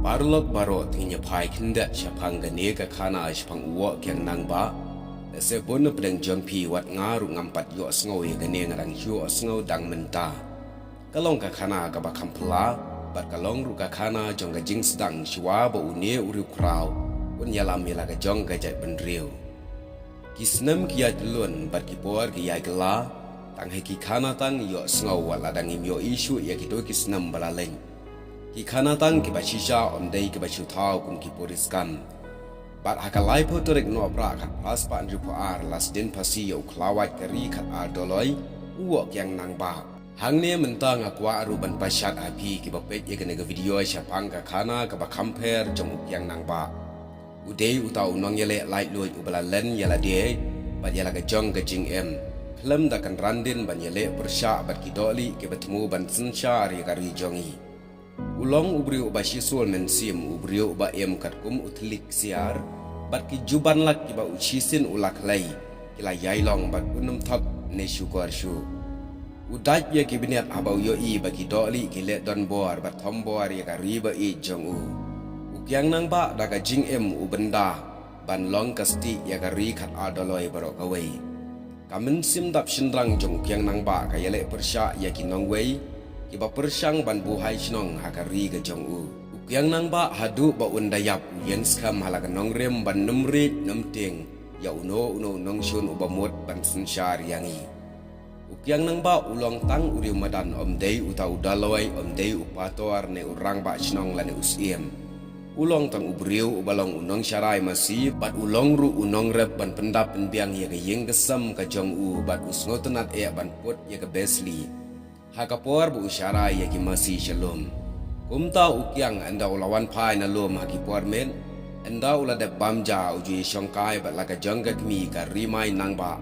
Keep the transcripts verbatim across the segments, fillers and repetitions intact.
Paralok baroh, te ngin ïa phai khyndiat shaphang kane ka khana shaphang u Woh Kiang Nangbah. Lehse bun na pdeng jong phi wat nga ruh ngam pat ïohsngew ïa kane, nga dang ïohsngew dang mynta. Ka long ka khana kaba kham phylla bad ka long ruh ka khana jong ka jingsdang shuwa ba une u riewkhraw un ïalam ïa la ka jong ka jaitbynriew. Ki snem ki ïaid lun bad ki por ki ïaid kylla, tang hi ki khana tang ïohsngew wat la dang im ïohi shuh ïa kito ki snem ba la leit. Ki khana tang kiba shisha ym dei kiba shu thaw kum ki puriskam. Bad ha ka laiphew tarik Nohprah khatphra spah hynriewphew ar la sdien phasi ïa u khlawait ka ri khatar doloi, u Woh Kiang Nangbah. Hangne mynta nga kwah ruh ban pashat ha phi kiba peit ïa kane ka video shaphang ka khana kaba kham pher jong u Kiang Nangbah. U dei uta u nongïaleh laitluid uba la len ïa lade bad ïa la ka jong ka jingim, khlem da kynran dien ban ïaleh pyrshah bad ki dohlieh kiba thmu ban synshar ïa ka ri jong i. U long u briew uba shisul mynsiem, u briew uba im katkum u thylliej ksiar, bad ki juban lak kiba u shisien u la khlei ki la ïai long bad un ym thok ne shukor shuh. U dait ïa ki bniat haba u ïohi ba ki dohlieh ki leh donbor bad thombor ïa ka ri ba ïeit jong u. U Kiang Nangbah da ka jingim u bynda ban long ka stieh ïa ka ri khatar doloi baroh kawei. Ka mynsiem dap shynrang jong u Kiang Nangbah ka ïaleh pyrshah ïa ki nongwei kiba pyrshang ban buhai shnong ha ka ri ka jong u. U Kiang Nangbah haduh ba un da ïap u ïeng skhem ha la ka nongrim ban nym riej nym tieng ïa uno uno u nongshun uba mut ban synshar ïa ngi. U Kiang Nangbah u long tang u riewmadan, ym dei uta u daloi, ym dei u pastor ne u rangbah shnong lane u syiem. U long tang u briew uba long u nongsharai masi bad u long ruh u nongrep ban pyndap pynbiang ïa ka ïing ka sem ka jong u bad u sngewtynnad eh ban put ïa ka besli ha ka por ba u sharai ïa ki masi sha lum. Kumta u Kiang ynda u la wan phai na lum ha ki por miet, ynda u la dep bam ja u ju ïashongkai bad la ka jong ka kmie ka Rimai Nangbah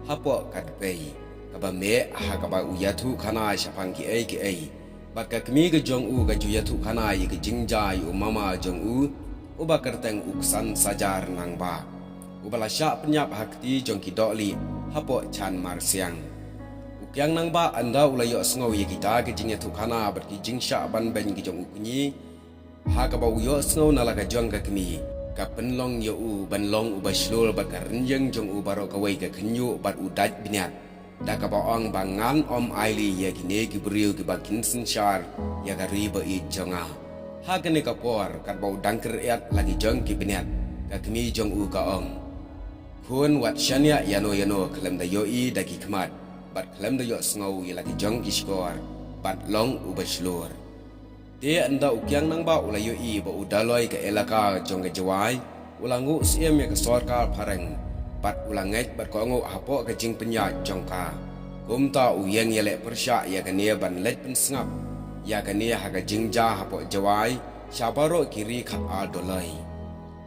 hapoh ka dpei kaba meh ha kaba u ïathuh khana shaphang kiei kiei. Bad ka kmie ka jong u ka ju ïathuh khana ïa ka jingjia ïa u mama jong u, uba kyrteng u Ksan Sajar Nangbah, uba la shah pynïap ha kti jong ki dohlieh hapoh Chan Marsiang. U Kiang Nangbah ynda u la ïohsngew ïa kita ki jingïathuh khana bad ki jingshah ban beiñ ki jong u kñi, ha kaba u ïohsngew na la ka jong ka kmie, ka pynlong ïa u ban long uba shlur bad ka rynïeng jong u baroh kawei ka khynñiuh bad u dait bniat da kaba ong ba ngan ym ailad ïa kine ki briew kiba kin synshar ïa ka ri ba ïeit jong nga. Ha kane ka por katba u dang kyriat la ki jong ki bniat, ka kmie jong u ka ong, khun, wat shaniah ïano ïano khlem da ïohi da ki khmat bad khlem da ïohsngew ïa la ki jong ki shkor bad long uba shlur. Te ynda u Kiang Nangbah u la ïohi ba u daloi ka elaka jong ka Jowai u la nguh syiem ïa ka sorkar phareng bad u la ngeit bad kohnguh hapoh ka jingpynïaid jong ka. Kumta u ïeng ïaleh pyrshah ïa kane ban leit pynsngap ïa kane ha ka jingjia hapoh Jowai sha baroh ki ri khatar doloi.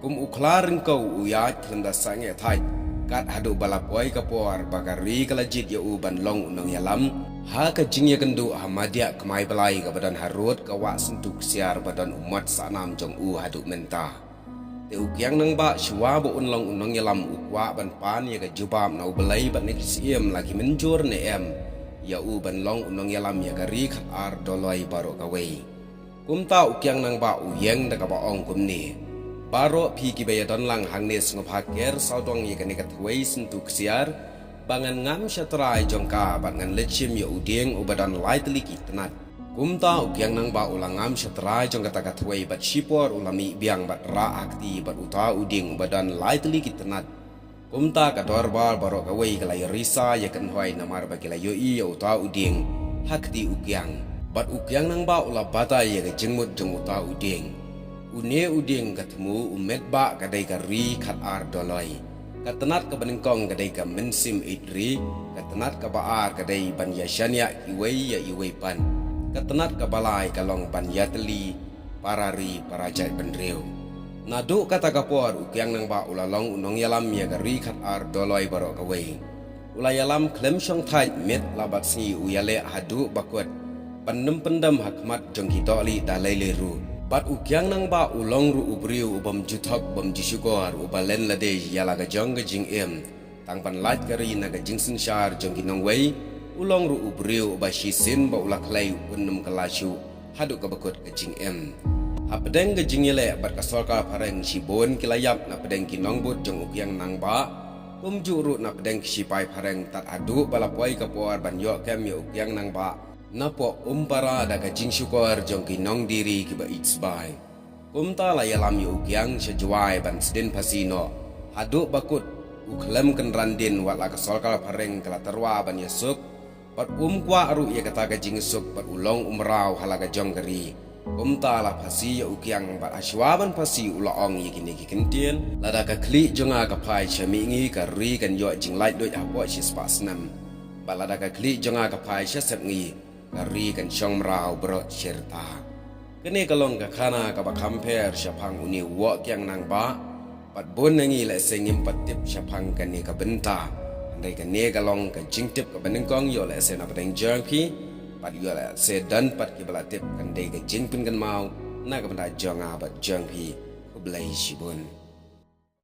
Kum u khla ryngkew u ïaid khlem da sangeh thait, kat haduh ba la poi ka por ba ka ri ka la jied ïa u ban long u nongïalam ha ka jingïakynduh ha Madiah Kmai Blai kaba don harud ka wah Syntu Ksiar ba don u mot sahnam jong u haduh mynta. Te u Kiang Nangbah shuwa ba un long u nongïalam u kwah ban pan ïa ka jubab na U Blei bad na ki syiem la ki mynjur ne em ïa u ban long u nongïalam ïa ka ri khatar doloi baroh kawei. Kumta u Kiang Nangbah u ïeng da kaba ong kumne, baroh phi kiba ïadon lang hangne sngewbha ker sawdong ïa kane ka thwei Syntu Ksiar ba ngan ngam sha trai jong ka bad ngan leit shim ïa u dieng uba don lai tylli ki tnat. Kumta u Kiang Nangbah u la ngam sha trai jong kata ka thwei bad shipor u la mih biang bad rah ha kti bad uta u dieng uba don lai tylli ki tnat. Kumta ka dorbar baroh kawei ka la ïa risa ïa kynhoi namar ba ki la ïohi ïa uta u dieng ha kti u Kiang. Bad u Kiang Nangbah u la batai ïa ka jingmut jong uta u dieng. Une u dieng ka thmu u met ba ka dei ka ri khatar doloi. Ka tnat kaba nyngkong ka dei ka mynsiem ïeit ri, ka tnat kaba ar ka dei ban ïa shaniah iwei ïa iwei pat. Ka tnat kaba lai ka long ban ïatylli para ri para jaitbynriew. Naduh kata ka por u Kiang Nangbah u la long u nongïalam ïa ka ri khatar doloi baroh kawei. U la ïalam khlem shong thait, miet la bad sngi u ïaleh haduh ba kut ban nym pyndem ha khmat jong ki dohlieh da lei lei ruh. Bad u Kiang Nangbah u long ruh u briew u bym ju thok bym ju shukor uba len lade ïa la ka jong ka jingim. Tang ban lait ka ri na ka jingsynshar jong ki nongwei, u long ruh u briew uba shisien ba u la khlei un nym kylla shuh haduh kaba kut ka jingim. Hapdeng ka jingïaleh bad ka sorkar phareng, shibun ki la ïap napdeng ki nongbud jong u kiang nangbah, kumjuh ruh napdeng ki shipai phareng, tad haduh ba la poi ka por ban ïoh kem ïa u kiang nangbah napoh Umpara da ka jingshukor jong ki nongdiri kiba ïeit sbai. Kumta la ïalam ïa u kiang sha Jowai ban sdien phasi noh, haduh ba kut u khlem kynran dien, wat la ka sorkar phareng ka la tyrwa ban ïasuk, bad um kwah ruh ïa kata ka jingsuk, bad u long u mraw ha la ka jong ka ri. Kumta la phasi ïa u kiang, bad hashwa ban phasi u la ong ïa kine ki kyntien: Lada ka khlieh jong nga ka phai sha mihngi, ka ri kan ïoh jinglaitluid hapoh shispah snem. Bad lada ka khlieh jong nga ka phai sha sepngi, ka ri kan shong mraw baroh shirta. Kane ka long ka khana kaba kham pher shaphang une u woh kiang nangbah. Bad bun na ngi lehse ngim pat tip shaphang kane ka bynta. Hynrei kane ka long ka jingtip kaba nyngkong, ïoh lehse napdeng jong phi, bad ïoh lehse don pat kiba la tip. Kan dei ka jingpynkynmaw na ka bynta jong nga bad jong phi. Khublei shibun.